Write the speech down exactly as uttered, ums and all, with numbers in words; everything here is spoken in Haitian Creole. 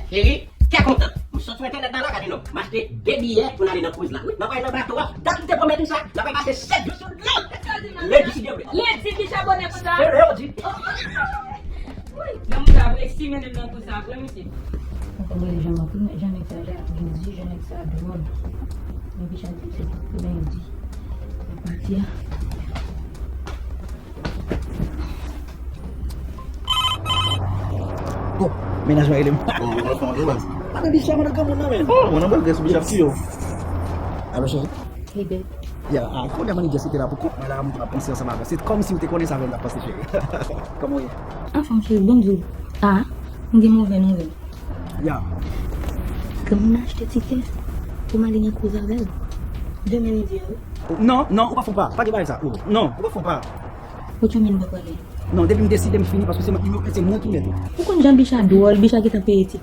Cheri, kè kontan. M sot sou entènèt la, la, gade non. M achte de biyè pou n ale nan cruise la. Wi, n ap pral nan bato a. Dat li te pwomèt m sa. N ap pral pase sèt jou sou dlo. Lendi, si Dye vle. Lendi, Bicha bonè konsa. Se lendi. Wi, nan mouda vre, si mennen m nan cruise la vre, mesye. Mwen konn rele jan m ap ri, jan nèg sa, jan, Jezi, jan nèg sa dwòl. Men Bicha di se lendi. Pati a. Oh, mennaj mwen rele m. Oh, mwen fè yon demans. Mwen nan Bicha, mwen nan granmoun nan, men. Oh, mwen nan bèl gès, Bicha, si yo. Alo, cheri. Hey, babe. Ya, a, kounye a mwen Jessica la pou kont mwen la, mwen te ap panse ansanm avè w. Se kòmsi w te konnen sa vle m t ap panse, cheri. Kòman w ye? Anfòm, cheri, bon m di w. A, m gen move nouvèl. Ya. Granmoun nan achte tikè pou m ale nan cruise avè l. Demen midi a, wi. Non, non, ou pa fon pa. Pa gen bagay sa. Oh, non, ou pa fon pa. What you mean, pa prale? Non, depi m deside, m fini, paske se mwen, se mwen ki mèt ou. Ou konn jan Bicha dwòl, Bicha gentan peye tikè.